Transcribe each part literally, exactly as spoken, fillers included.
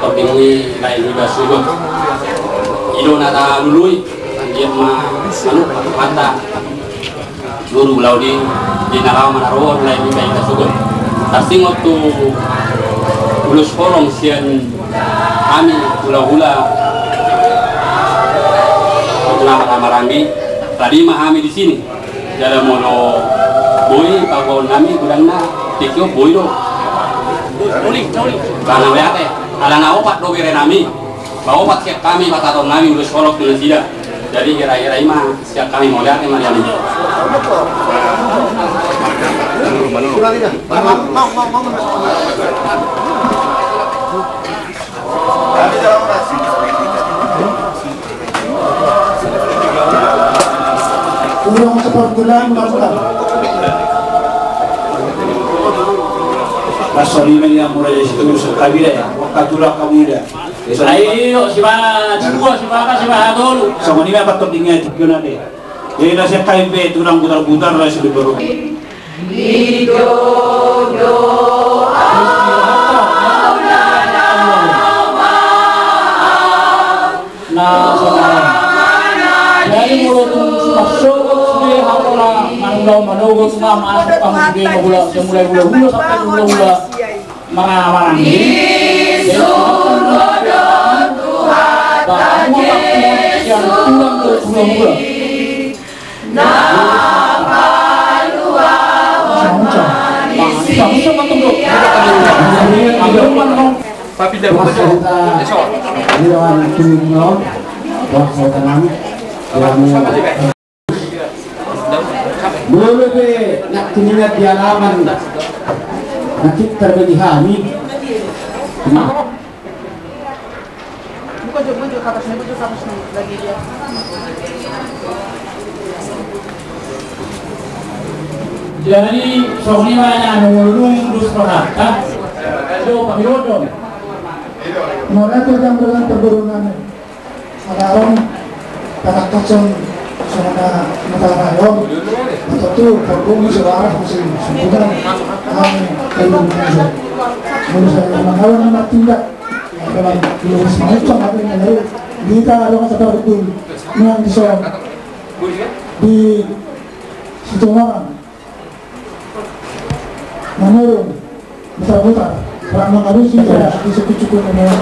Toping ni lae niba sogot. I do na talului, anggiat ma manuk mata. Guru laho di, di na laho manaruhon lae niba i tasogot. Tarsingot tu ulos holong sian hami hulahula, hulahula marhamaranggi, tadi ma hami di sini. Jala molo boi paboaon nami godangna, tingki on boi do. Ba na mauliate, ala na opat do bere nami. Ba opat sian hami pasahaton nami ulos holong tu nasida. Jadi hira-hira i ma sian hami, mauliate ma di hami. Ulang kepergulan mantap. Pasal ini yang mulai dari situ, kabila ya, waktu tulang kabila. Ayo, sibaha dua, sibaha, sibaha tolu. Songon i ma patut diingat, gimana deh? Jadi nasihat K M P, tulang putar-putar lah, sudah baru. Nah, Jadi molo tung sudah sogot sude hamu na manunggang manogot, ma masuk hamu sude ma hula, mulai hula-hula sampai hula-hula marana-marana. Isungkon do Tuhanta Jesus Kristus. Papinda. Wah, saya tak. Ini dengan tumino. Wah, saya tenang. Yang Molo pe na tuningan di alaman na pintar bagi hami. Buka jo, buka jo kapasna, buka jo kapasna lagi dia. Jadi songon i ma na nunga dung dos rohanta. Do pahilodon. Mora tu jam bulan perburunan. Adaon patakkason songon na matarayon. Atau tu parbungu sewarah musim sumpunan. Kami kayu musim. Menurut saya manawan nama tindak. Memang belum semacam apa yang dari kita ada masa terhubung dengan di Solo di Situmorang. Manurung, mutar-mutar, rak mangalusi, di suku-suku, memang.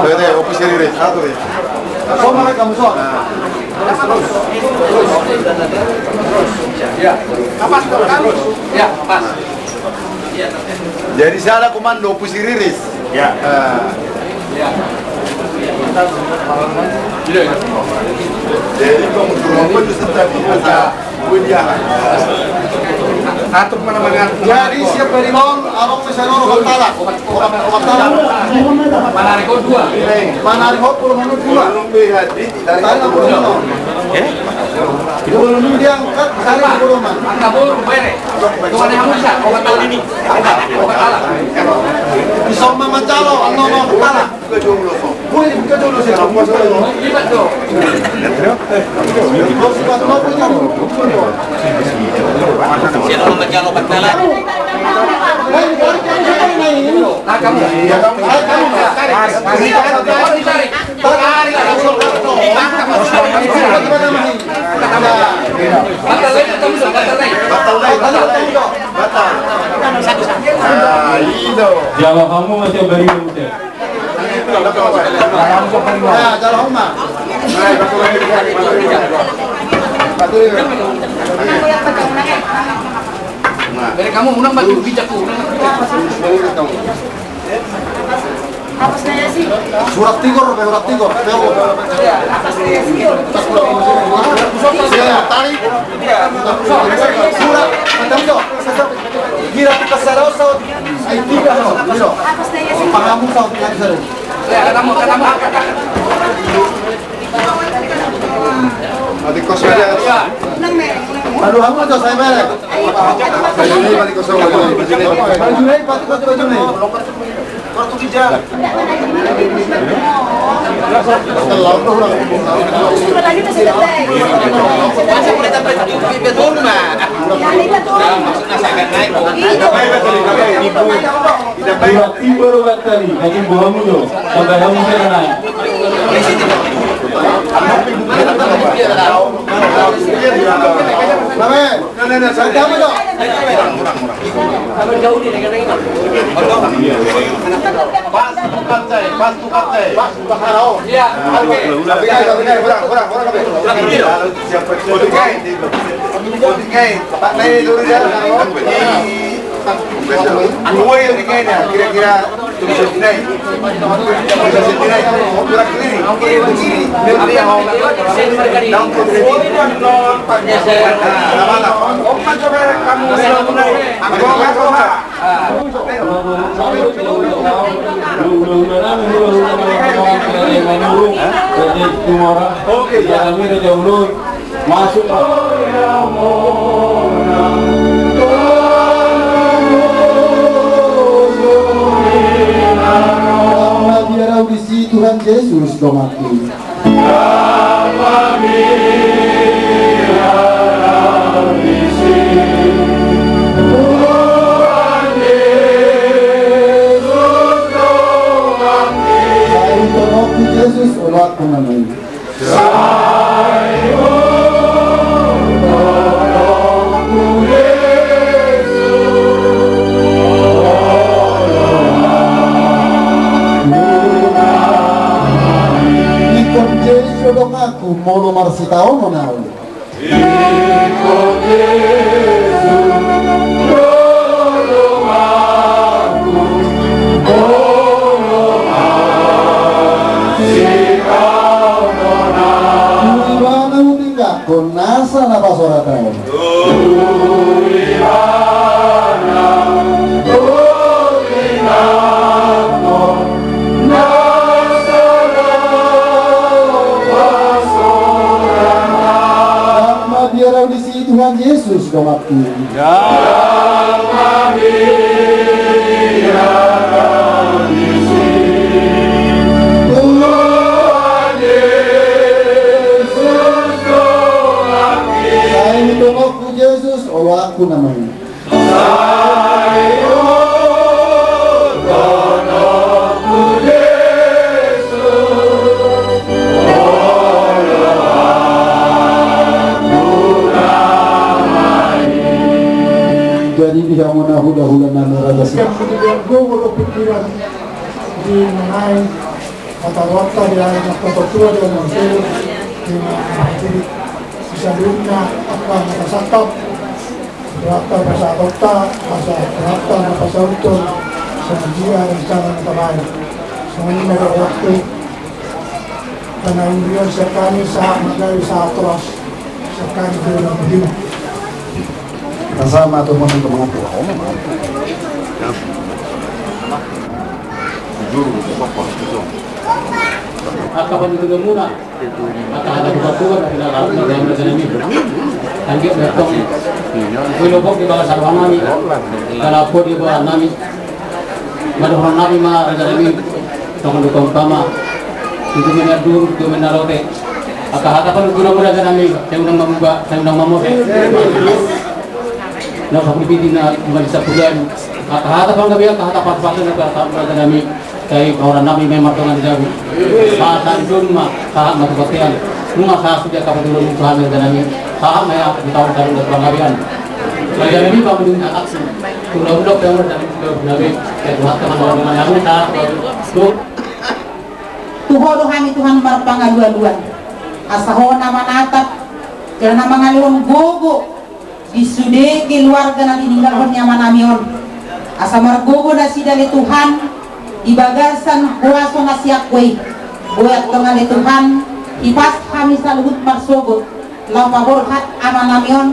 Bete, opus sendiri, satu ya. Kau mana kamu soal? Ya, pas, pas. Ya, pas. Jadi salah komando, opus sendiri. Ya. Eh. Jadi kamu turun apa tu serta kita. Atuk mana mangan. Jadi siap dari lawan, abang bisa noro kepala. Kepala. Mana hari kau dua? Mana hari kau puluh menit dua? Dari puluh menit. Eh? Puluh menit dia angkat, dari puluh menit. Angkat puluh, bere. Tuan yang bisa, kau tahu ini. Kau kalah. Bisa memacalo, ano no kalah. Jalo hamu masih beri. Dari kamu unang batu bijak ku. Surat tigor, surat tigor. Surat, macam itu. Gira tu kasarau saut. Ai tiga saut. Pahamu saut yang seru. Mati kos aja. Aduh, kamu tuh saya merek. Baju ini mati kosong, baju ini. Baju ini, pati, pati, baju ini. Tiba-tiba lo batal i, lagi bohong lo, sampai kamu saya naik. Pas tukang saya, pas tukang saya. Pas tukang saya. Kurang, kurang, kurang. Oke, oke. Pak Nai dulu ya. Dua yang dikaitnya, kira-kira. Oke, ya. Masuk. Tuhan Yesus, domaku. Tuhan Yesus, domaku. Sai tonokku Jesus, oloanku nama i. Ingkon Jesus donganku, molo marsitaonon au. Ingkon Jesus donganku, molo marsitaonon au. Ibana hutinggangkon nasa na pasorat au. Ndang mabiar au disi Tuhan Jesus donganku. Ndang mabiar au disi Tuhan Jesus donganku. Sai donganku Jesus, oloanku nama i. Sai donganku Jesus, oloanku nama i. Jadi di hamu na hulahula nami raja si. Kan begitu dia, gua, gua kepikiran di mengenai kata-kata dia, kata tua dia, maksudnya, di mana, jadi, bisa dulunya apa, kata satpam. Berata pasahatonta, asa berata na pasauthon, songon dia rencana na tabaen. Songon i ma do waktu, karena umur sian hami sahat ma gabe sahat horas, sian hami tu na mudin. Rasa ma tu mudin tu mudin. Angka panuturion muna. Mata hata buka buka, tapi dah lalu, dah lalu, dah lalu. Tangkis bertong. Kue lopok di bawah sarwa nami. Kalau aku di bawah nami. Madu orang nami ma, raja nami. Tong dukung pama. Itu mina dur, itu mina lote. Angka hata pun guna raja nami. Saya undang mamuba, saya undang mamur. Na sapulu piti na mali sapulan. Angka hata panggabean, angka hata pasu-pasu na angka hata panggabean nami. Sai pahoran nami memang dongan jabu. Pasan jolma, sahat ma tu bontean. Nunga sahat sude angka patuduhon nami tu hami dongan nami. Sahat ma ia di taon-taon na panggabean. Raja nami pamuduhon anak si. Undang-undang pengurus dan undang-undang nami. Ya Tuhan, teman-teman nami, sahat. Tu ho do hami Tuhan marpangalualuan. Asa ho na manatap, jala na mangalehon gogo. Di sude keluarga na tininggalhon ni amanami on. Asa margogo nasida ale Tuhan, di bagasan kuaso na sian Ho i. Boi antong ale Tuhan, hipas hami saluhut marsogot, laho paborhat amanami on.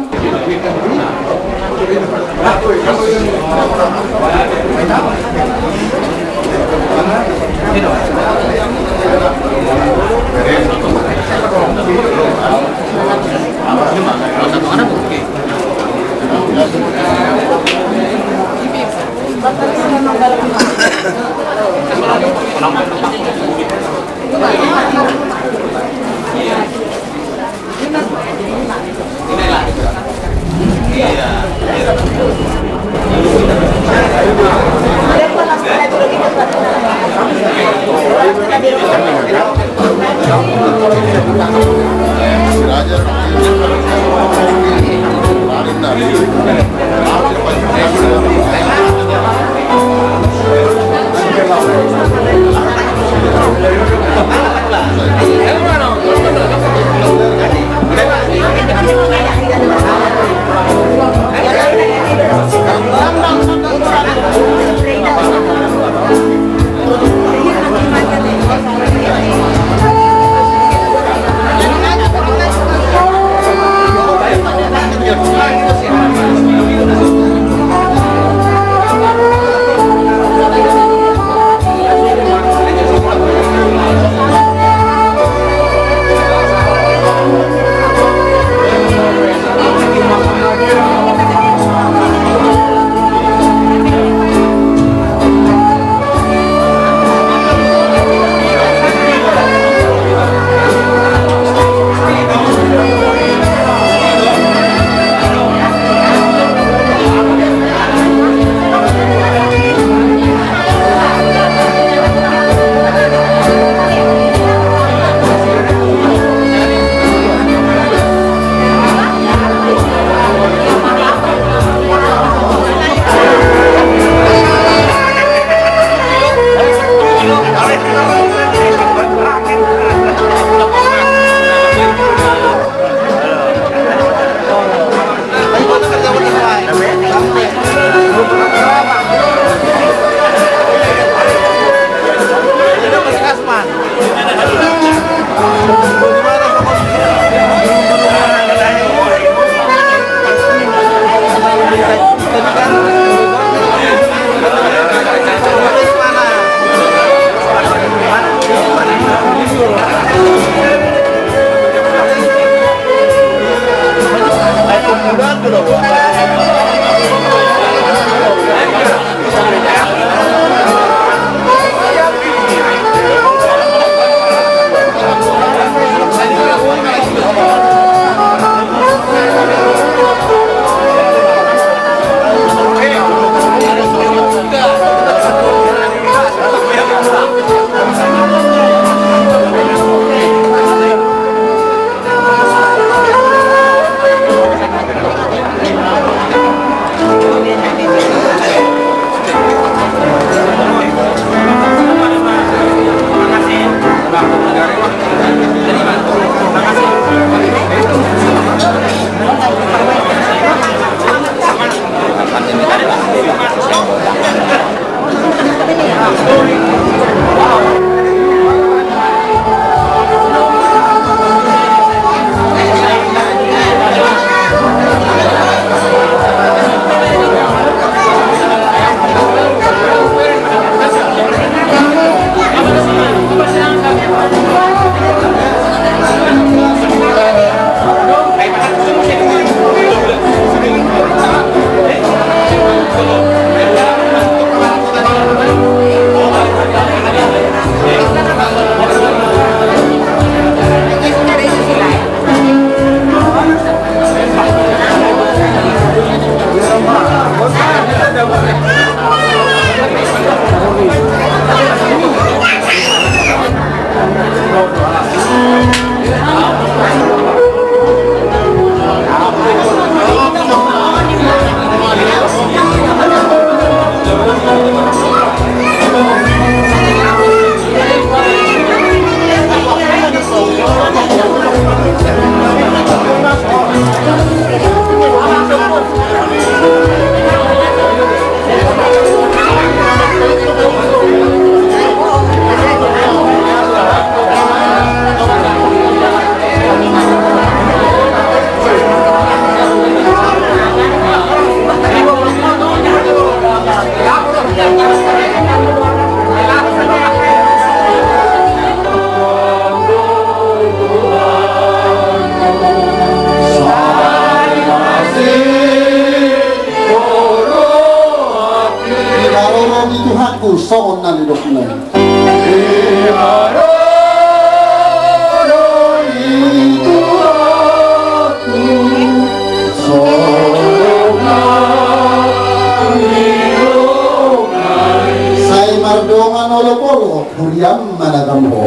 Di haroro ni Tuhanku songon na nidokna i. Sai mardongan olopolop, huriam managam ho.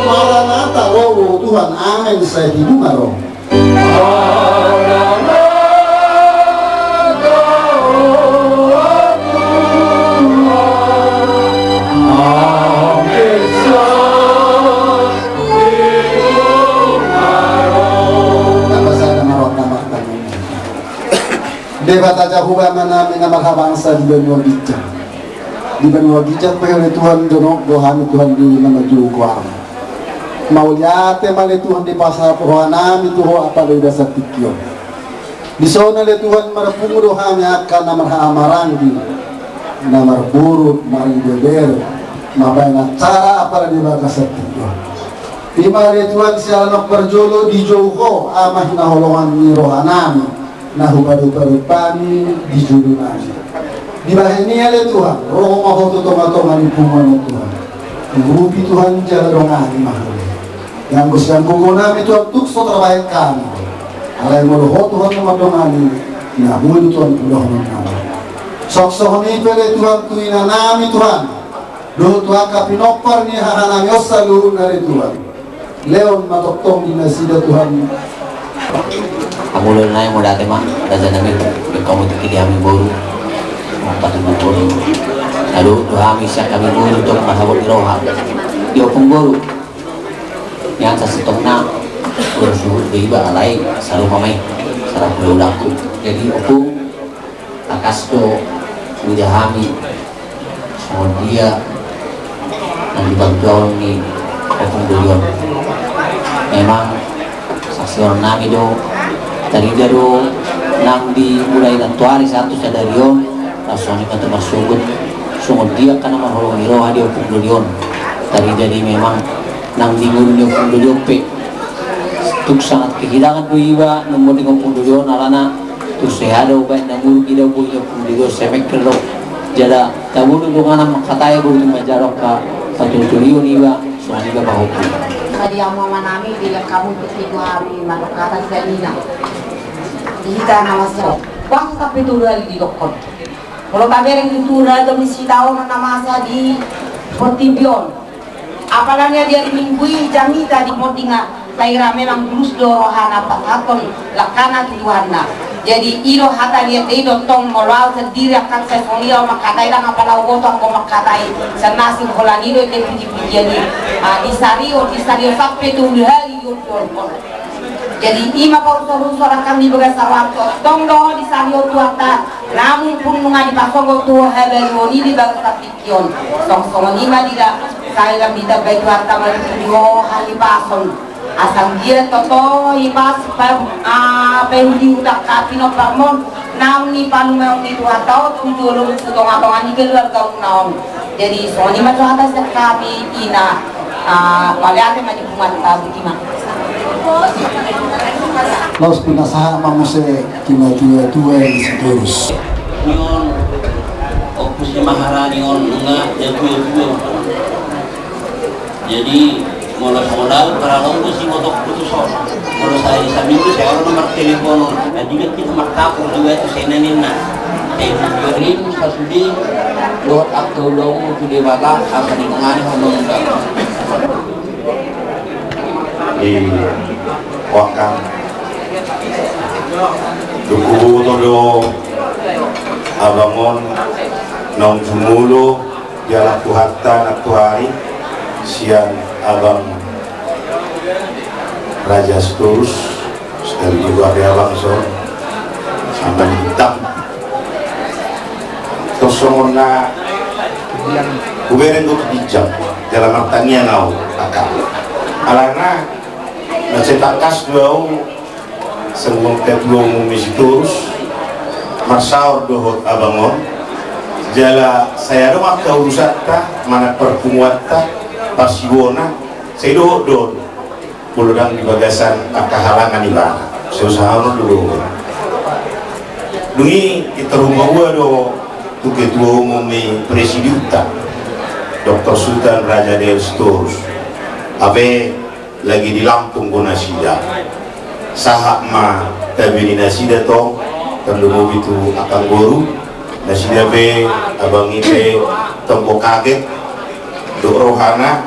Maranatha, ro Ho Tuhan, amen, sai di lima ro. Amen. Tamba sada ma roha, tamba tamba. Debata Jahowa, Amanami na marhabangsa di banua ginjang. Di banua ginjang pe ale Tuhan, jonok do hami Tuhan di na marjou goarMu. Mauliate ma ale Tuhan dipasahat rohanami tu Ho apala di bagasan tingki on. Dison ale Tuhan marpungu do hami angka na marhahamaranggi, na marboru, maribebere, mambahen acara apala di bagasan tingki on. I ma ale Tuhan siala na parjolo dijou Ho, Ama hinaholongan ni rohanami, na hupadopadopa hami di jolonami. Dibahen i ale Tuhan, ro ma Ho tu tongatonga ni punguan on Tuhan. Urupi Tuhan jala dongani ma hami. Ianggo sian gogonami Tuhan tuk so tarbahen hami. Alai molo Ho Tuhan na mandongani, na boi do Tuhan pudahononnami. Songon i pe ale Tuhan tu inanami Tuhan. Dohot tu angka pinompar ni hahanami on saluhutna ale Tuhan. Lehon ma tongtong di nasida Tuhan. Hamu ulaon nami, mauliate ma, rajanami, baen hamu tingki di hami boru. Patudu boru. Lalu dohot hami sian hami boru, tong marhabot ni roha. Di ompung boru. Nian sasintongna. Ulos suhut do iba alai sarupa ma i, sarupa do ulahku. Jadi ompung, tangkas do huida hami songon dia nang di pantuaon ni ompung doli on. Memang saksihon nami do, tarida do nang di mulai nantoari sahat tu sadari on, laos songon i ma tu marsogot, songon dia angka na marholong ni roha di ompung doli on. Tarida do i memang nang di ngolu ni ompung doli on pe. Tung sangat kehilangan do iba na mending ompung doli on alana tung sai ada ubaen na muruk ida boi ni ompung doli on, sai mengkel do. Jala tabo do donganan mangkatai boru tu manjalo angka patoltolion iba songon iba pahompu. Tadi amu ama nami di lengkamu putri tu hami mandok hata sian ina. Di hita na masuk. Wah, sampe tolu hali didokkon. Molo tabereng tutu ragam ni sitaonon na masa di portibi on. Apala ni ari Minggu i jamita di monding taira memang bulus do rohana pasahathon langkana tu Tuhanna. Jadi i do hata ni ende i do tong molo au sendiri angkat sai songon i au mangkatai ndang apala huboto anggo mangkatai sian na asing holan i do ende puji-pujian i. Ah, disario, disario sampe tolu hali diondolhon. Jadi i ma pausor-usor angka di bagasan rohanta, tong do disario Tuhanta, namun pun nunga dipasogop tu habaluon i di bagasan tingki on. Songon-songon i ma dida, sai lam ditambai Tuhanta ma di roha ni pason. Asa anggiat toto i pas pa, ah, pe di hutang ka pinompar mon, naung ni palumeon ni Tuhanta on tu jolo tu tonga-tonga ni keluarga muna on. Jadi songon i ma tu hata sian hami ina, ah, mauliate ma di Tuhanta, botima. Laos pinasahat ma muse tu natua-tua ni si Torus. Ni on, Ompu si Maharani on nunga natua-tua. Jadi molo songon au, paralonggo si motokku tu son. Molo sai saminggu sai olo na martelepon on. Jadi kan hita martapung juga tu sena ninna. Telepon sasude dohot angka ulaonmu tu Debata asa didongani ho mangundang. Di wakka. Dung huboto do abang on naung jumolo dialap Tuhanta nantoari sian abang Raja Sitorus, sekali juga ada abang so, sampai hitam. Terus songon na hubereng do tu ginjang, jala martangiang au, angka. Alana na sai tangkas do au, songon ketua umum ni si Torus, marsaor dohot abang on, jala sai adong angka urusanta, manang parpunguanta, parsibona, sai dohot do on. Molo ndang di bagasan angka halangan ibana, sai usahaon do. Dung i tarhumahua do tu ketua umum ni presidiumta, Doktor Sultan Raja Darius Sitorus. Hape lagi di Lampung do nasida. Sahat ma tabe ni nasida tong, tarlumobi tu angka boru nasida pe, abang i pe tong do kaget dohot rohana,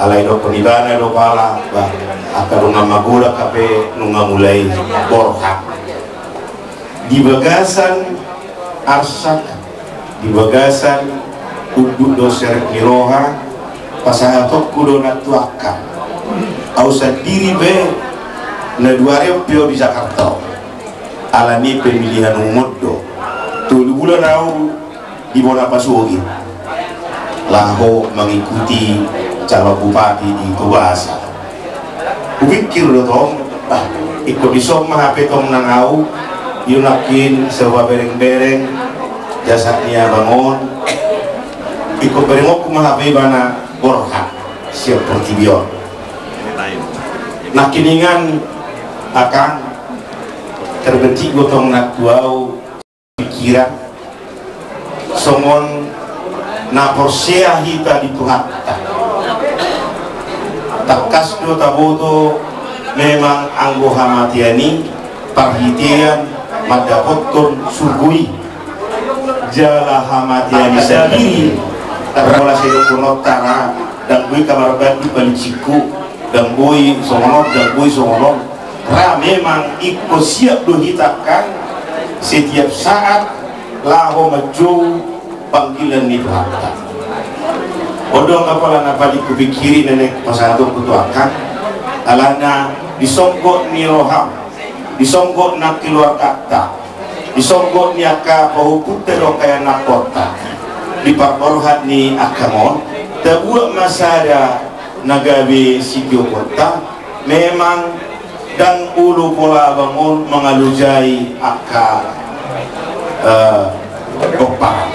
alai dohonon ibana do pala, bah, angka dongan magolak hape nunga mulai borhat. Di bagasan arsak, di bagasan unduk dohot serep ni roha, pasahatonku do nang tu angka. Au sandiri pe na dua ari on pe au di Jakarta on. Alani pemilihan umum do. Tolu bulan au di bona pasogit laho mangikuti calon bupati di Tobasa. Hupikir do tong, ah, ingkon dison ma hape tong nang au, io nangkin sai hupabereng-bereng jasa ni abang on. Ingkon berengonku ma hape ibana borhat sian portibi on. Nangkiningan, angka, terbetik do tong nang tu au pikiran songon na porsea hita di Tuhanta. Tangkas do taboto memang anggo hamatean i parhitean mandapothon surgo i. Jala hamatean i sandiri, tarbola sai dohononta ra, ndang boi kamar mandi palicingku, ndang boi songon on, ndang boi songon on. Ra memang ingkon siap do hita kan setiap saat laho manjou panggilan ni Tuhanta. On do angka pola na paling hupikiri naeng pasahatonku tu angka. Alana di songgot ni roham, di songgot na keluargata, di songgot ni angka pahompunta dohot angka ianakhonta, di parborhat ni angka on, tabuat ma sada na gabe sitioponta. Memang ndang olo pola abang on mangalojai angka, eh, pomparan.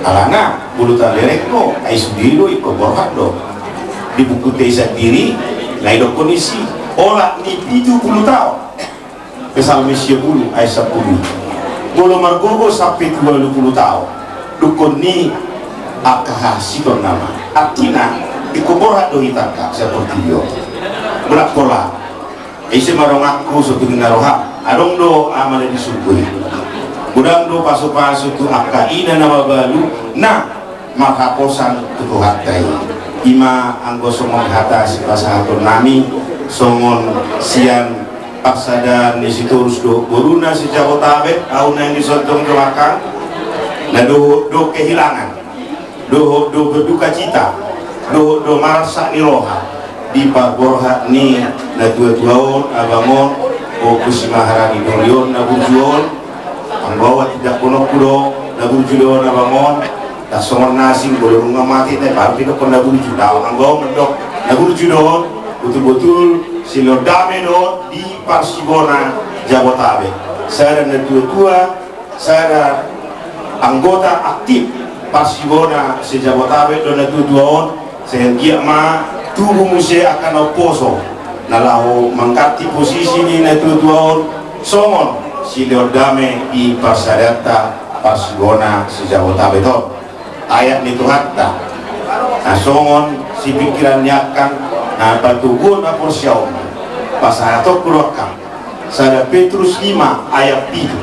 Alana molo tabereng do, ai sude do ingkon borhat do. Di bukuta i sandiri na didokkon disi, olat ni pitu pulu taon. Psalmen sia pulu ayat sampulu. Molo margogo sampe tu ualu pulu taon, dungkon ni angka hahansiton nama. Artina, ingkon borhat do hita angka saportibi on. Mulak pola. Ise ma donganku so tung na roham? Adong do Ama na di surgo i. Godang do pasupasu tu angka ina na mabalu na marhaposan tu Tuhanta i. Ima anggo songon hata sipasahaton nami, songon sian parsadaan ni Sitorus dohot boruna si Jabotabek, ahu naeng dison jongjong angka, na dohot do kehilangan, dohot do berdukacita, dohot do marsak ni roha di parborhat ni natuatua on, abang on, Ompu si Maharani Dori on, na burju on. Anggo ahu, tindakhononku do na burju do on, abang on. Ndang songon na asing, molo nunga mate, te baru tindakhon na burju. Ndang, anggo ahu mandok na burju do on, botul-botul silehon dame do on di parsibona Jabotabek. Sada natuatua, sada anggota aktif parsibona se-Jabotabek do natuatua on. Sai anggiat ma tubu muse angka na umposo na laho mangganti posisi ni natuatua on, songon silehon dame di parsadaanta parsibona se-Jabotabek on. Ayat ni Tuhanta na songon sipingkiran ni angka na patoguon haporseaon, pasahatonku do angka. Sada Petrus lima ayat pitu.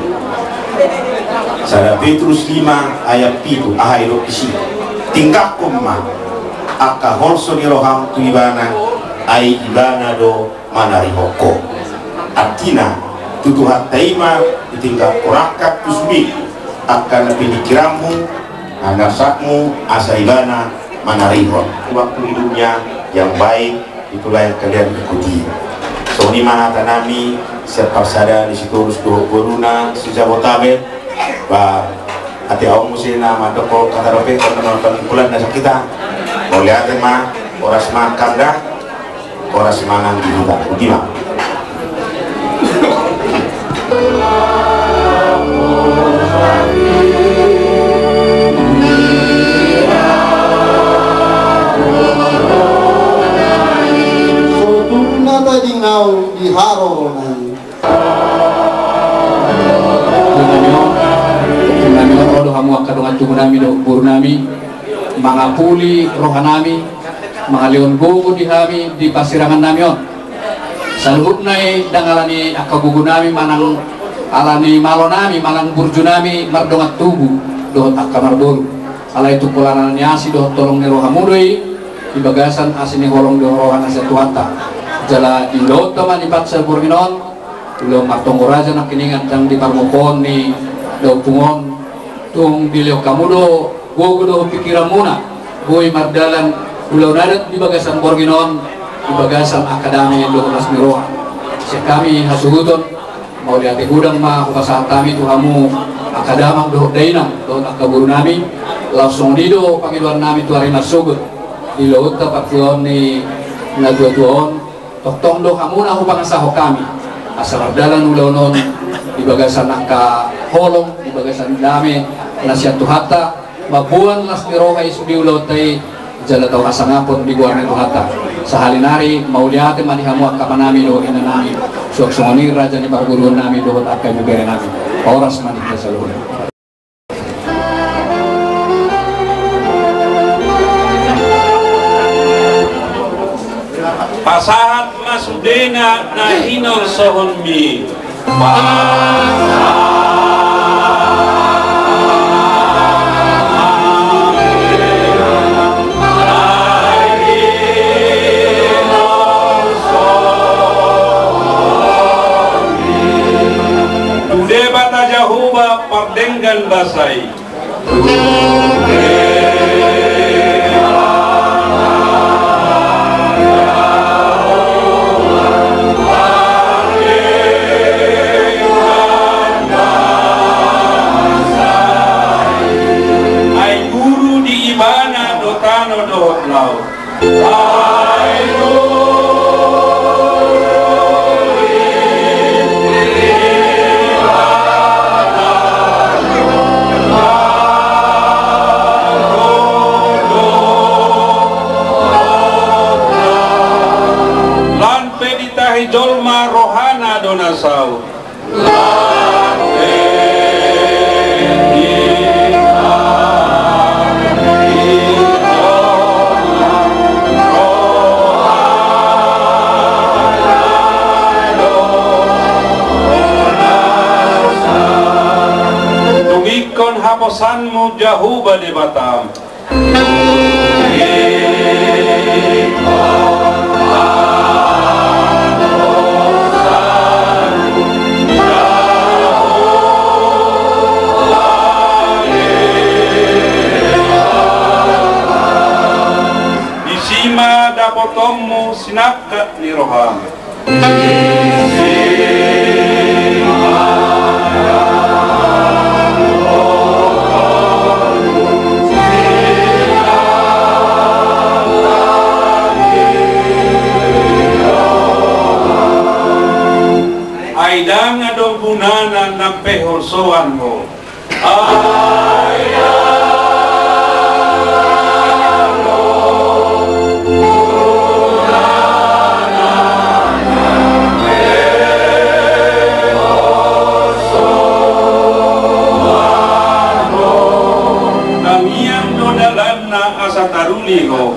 Sada Petrus lima ayat pitu, aha didok disi? Tinggakkon ma angka holso ni roham tu Ibana, ai Ibana do manarihon ho. Artina, tu Tuhanta i ma ditinggakkon angka tu sude angka na pinikiranmu, na narsakmu, asa Ibana manarihon. Waktu hidupnya yang baik, itulah yang kalian ikuti. Songon i ma hata nami sian parsadaan ni Sitorus dohot boruna si-Jabotabek. Ba, ate ahu muse na mandok hata dope, karna na pangimpulan na sangkita. Mauliate ma, horas ma angka, horas ma nang di huta. Boti ma. Sotung na tading ahu di haroro nai. Tung nami on, tung nami on, ro do hamu angka dongan tubu nami dohot boru nami, mangapuli roha nami, mangalehon gogo di hami di parsirangan nami on. Saluhutna i ndang alani angka gogo nami manang alani malo nami manang burju nami mardongan tubu dohot angka marboru. Alai tung pola na ni asi dohot holong ni rohamu do i, di bagasan asi ni holong dohot roha na sian Tuhanta. Jala di ulaonta ma di pansarian borngin on, ulaon martonggo raja nangkiningan, ndang di parmukoon ni daompung on, tung dilehon hamu do gogo dohot pingkiranmuna, boi mardalan ulaon adat di bagasan borngin on, di bagasan angka dame dohot las ni roha. Sian hami hasuhuton, mauliate godang ma hupasahat hami tu hamu angka damang dohot dainang dohot angka boru nami. Laos songon i do pangidoan nami tu ari na sogot, di ulaonta partuaon ni natuatua on, tongtong do hamu na hupangasahon hami asa mardalan ulaon on di bagasan angka holong, di bagasan dame na sian Tuhanta. Mamboan las ni roha i sude ulaonta i, jala tau hasangapon di goar ni Tuhanta. Sahali nari mauliate ma di hamu angka amanami dohot inanami, suang songon i raja ni parguruan nami dohot angka ibebere nami. Horas ma di hita saluhutna. Pasahat ma sudena na hinolsohonmi. Tu Debata Jahowa pardenggan basa i. Jolma rohana do na saut. Dungikon haposanmu Jahowa Debatam. Disi ma dapotonmu sinangkap ni roham. Ai ndang adong gunana nang pe holsoan ho. Tangiang do dalanna asa taruli ho.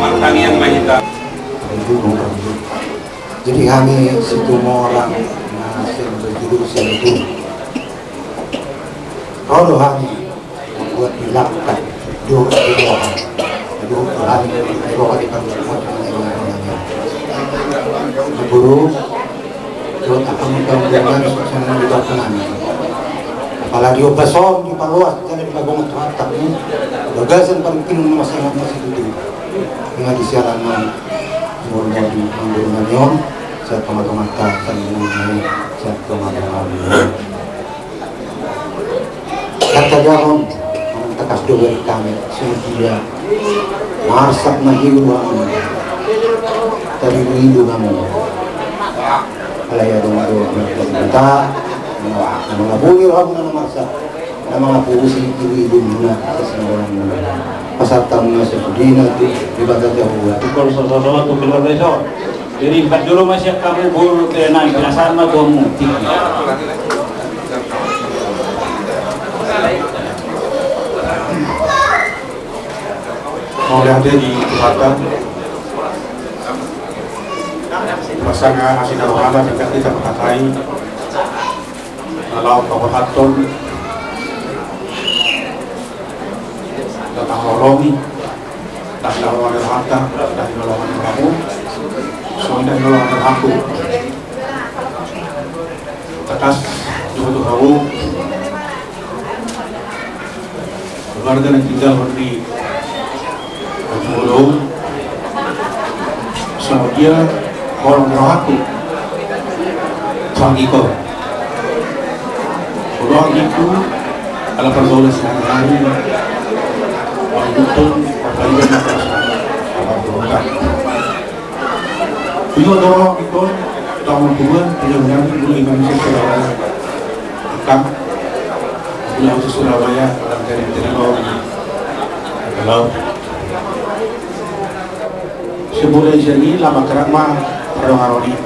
Martangiang ma hita. Jadi hami Situmorang na sering berjudul Situmorang. Ro do hami membuat di langkat, dohot di roha. Dohot di hami, di roha di kami semua, di roha di kami. Guru, dohot angka muna-muna nami, sukses nami di roha nami. Apalagi ombas on dipaloas, jala dipagongot Tuhan tamu. Bagasan paling pinung nama saya masih itu. Dengan di siaran nami, guru nami, guru nami on, saya tonga-tonga ta, saya guru nami, saya tonga-tonga nami. Hata jaron, manang tangkas do balik hami, songon dia. Marsak na hiu hami, tadi hiu hami. Alai adong do, hata, na mangapuli roham na marsak, na mangapusi hiu hami na sasinarolan na. Pasahat hami na sasudena tu Debata Jahowa. Tukul sososo, tukul sososo. Jadi, empat jolo masih kamu bulu ke nang, penasaran ma tuamu. Mauliate di Tuhanta. Pasangan asi na rohana, tingkat kita mengkatai. Laho paborhathon na taholongi, ndang na holongan ni rohanta, ndang na holongan ni rohamu, songon ndang na holongan ni rohangku. Tangkas, dohot hamu, keluarga na tinggal di Haji Bolong, songon dia holong ni rohangku. Songon i ho. Holong i tu, ala pargaulan sehari-hari. Mangihut, apa iya na terus. Apa berubah. Tujuan dohot i ho, tahu tujuan, tidak benar, dulu imam sih sudah. Akang, dulu aku Surabaya, dalam jadi tidak mau. Kalau Sebelum jadi lama kerak ma pardonganon i.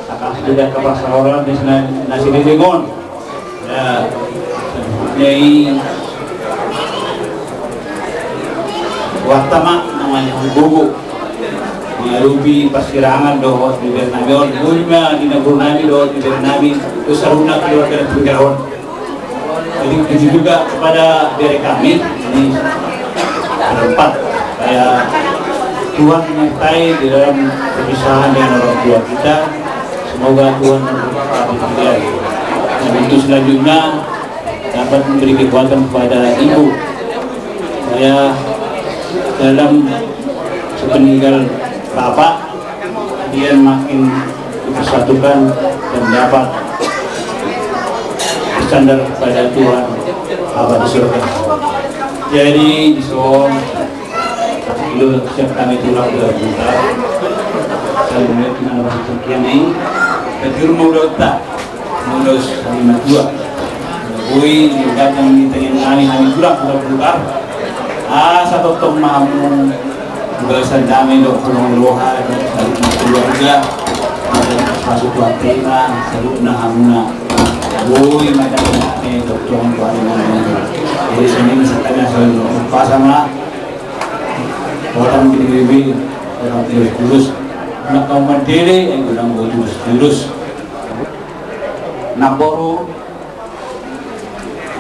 Tangkas do angka parsaoran di na, na sidedengon. Ya, jadi warta ma namanya gogo. Mangadopi parsirangan dohot bibir nami on. Boi ma di na guru nami dohot bibir nami. Terus saluhutna keluarga na tinggal on. Jadi, begitu juga kepada bere kami ini berempat, supaya Tuhan menyertai di dalam perpisahan dengan orang tua kita. Semoga Tuhan memberkati kalian. Dan untuk selanjutnya dapat memberi kekuatan kepada ibu, supaya dalam sepeninggal bapak, kalian makin dipersatukan dan dapat bersandar kepada Tuhan Bapa di surga. Jadi, dison, itu siap kami tulang dua juta. Di mana bahasa Turkian ini, tajur mau daun tak, mau daun sani matua. Boi, di gadang di tengah nani, hami tulang, tulang bulgar. Ah, satu tong mamu, juga sandame dok, kolong roha, dan salut keluarga, dan masuk tuan tema, salut nah hamuna. Boi, macam mana, eh, dok, tong, tuan, tuan, tuan. Jadi, sini misalkan, salut, pasang lah. Orang B B B, orang terus-terus. Nak kau mandele, eh, godang gua terus-terus. Namboru,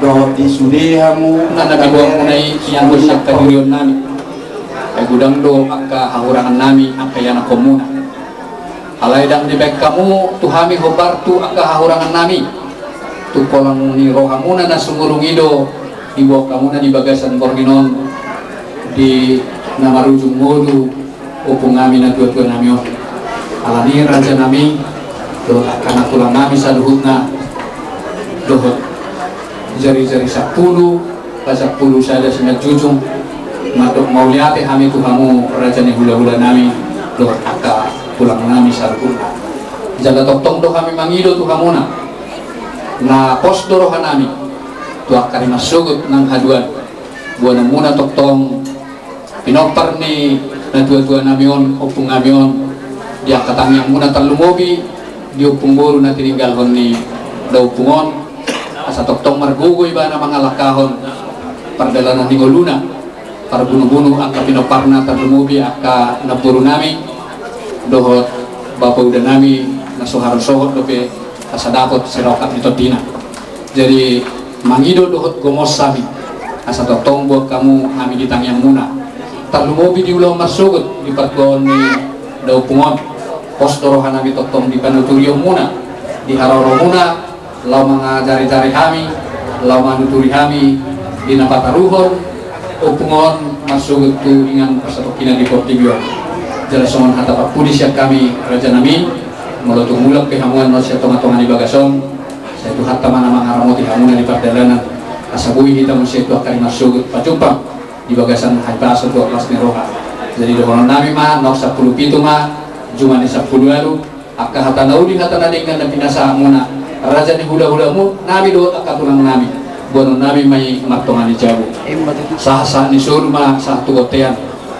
dohot di sude hamu, na, na, na, na, na, na, ianggo sian kadirion nami. Eh, godang do angka hahurangan nami, angka ianakhonmuna. Alai ndang dibaen hamu tu hami hombar tu angka hahurangan nami. Tu kolong ni rohamuna na sumurung i do diboan hamuna di bagasan borngin on di na marujung ngolu ompung nami na tua-tua nami on. Alani raja nami dohot angka na tulang nami saluhutna dohot jari-jari sampulu, pasampulu sada simanjujung, mandok mauliate hami tu hamu raja ni hula-hula nami dohot angka tulang nami saluhutna. Jala tongtong do hami mangido tu hamuna na pos do roha nami tu angka na marsogot nang haduan boanonmuna tongtong pinompar ni na tua-tua nami on, ompung nami on, di angka tangiangmuna tarlumobi di ompung boru na tininggalhon ni daompung on, asa tongtong margogo ibana mangalangkahon pardalanan ni ngoluna, parbunu-bunu angka pinomparna tarlumobi angka namboru nami dohot bapauda nami na so harosohot dope asa dapot siraokat ni tondina. Jadi mangido dohot gomos hami asa tongtong boan hamu hami di tangiangmuna. Tarlumobi di ulaon marsogot di partuaon ni daompung on. Pos do roha nami tongtong di panuturionmuna, di haroromuna, laho mangajari-jari hami, laho manuturi hami di na pataruhon ompung on marsogot tu inganan parsatongkinan di portibi on. Jala songon hata parpudi sian hami raja nami, molo tung mulak pe hamu annon sian tonga-tonga ni bagas on, sai Tuhanta ma na mangaramoti hamuna di pardalanan, asa boi hita muse tu angka na marsogot pajumpang di bagasan hahipason dohot las ni roha. Jadi dohonon nami ma, naung sampulu pitu ma juma ni sampulu ualu, angka hata na uli hata na denggan na pinasahatmuna, raja ni hula-hula nami dohot angka tulang nami, boanon nami ma i martonga ni jabu. Sahat-sahat ni solu ma sahat tu bontean.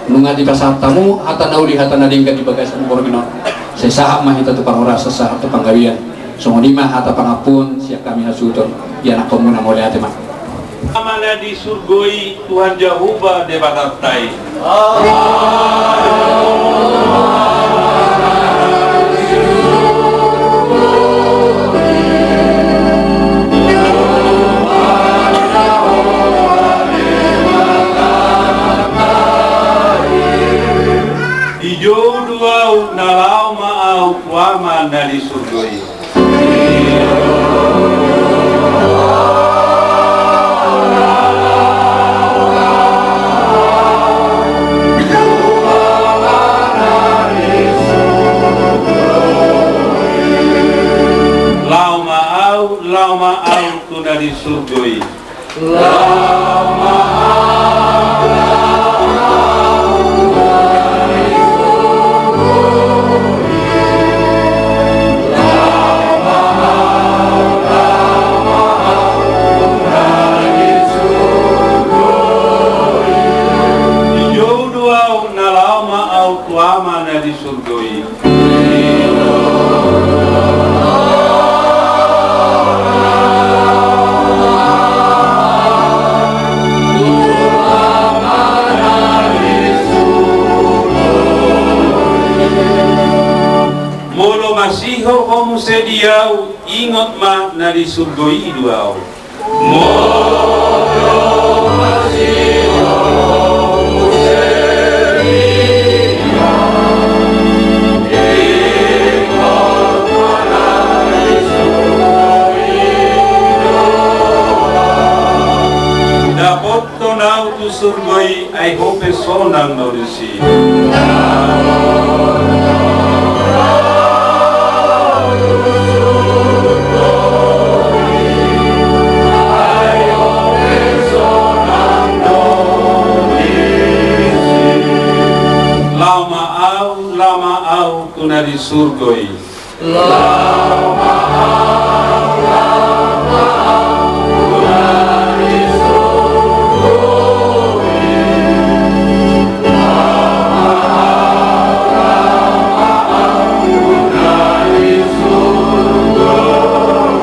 Nunga dipasahat hamu hata na uli hata na denggan di bagasan borngin on, sai sahat ma hita tu parhorasan, sahat tu panggabean. Songon i ma hata pangampuon sian hami hasuhuton. Ianakhonmuna, mauliate ma. Ama na di surgo i, Tuhan Jahowa Debatanta i. Dijou do ahu, na laho ma ahu tu Ama na di surgo i. Laho ma ahu, laho ma ahu tu na di surgo i. Dijou do ahu, na laho ma ahu tu Ama na di surgo i. Molo masihol ho muse di ahu, ingot ma na di surgo i do ahu. Dapothon ahu tu surgo i, ai ho pe sonang do disi. Laho ma ahu, Lao ma ahu tu na di surgo i. Lao ma ahu, lao ma ahu tu na di surgo i. Lao ma ahu, lao ma ahu tu na di surgo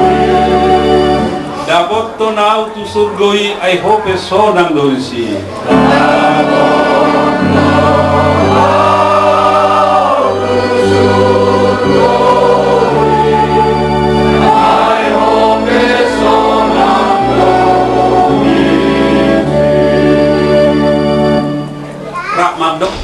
i. Dapothon ahu tu surgo i, ai ho pe sonang do disi. Rap mandok.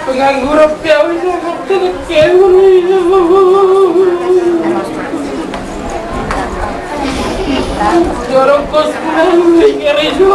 Pengangguran pe au i, Jakarta. Jorong kos pulang di gereja.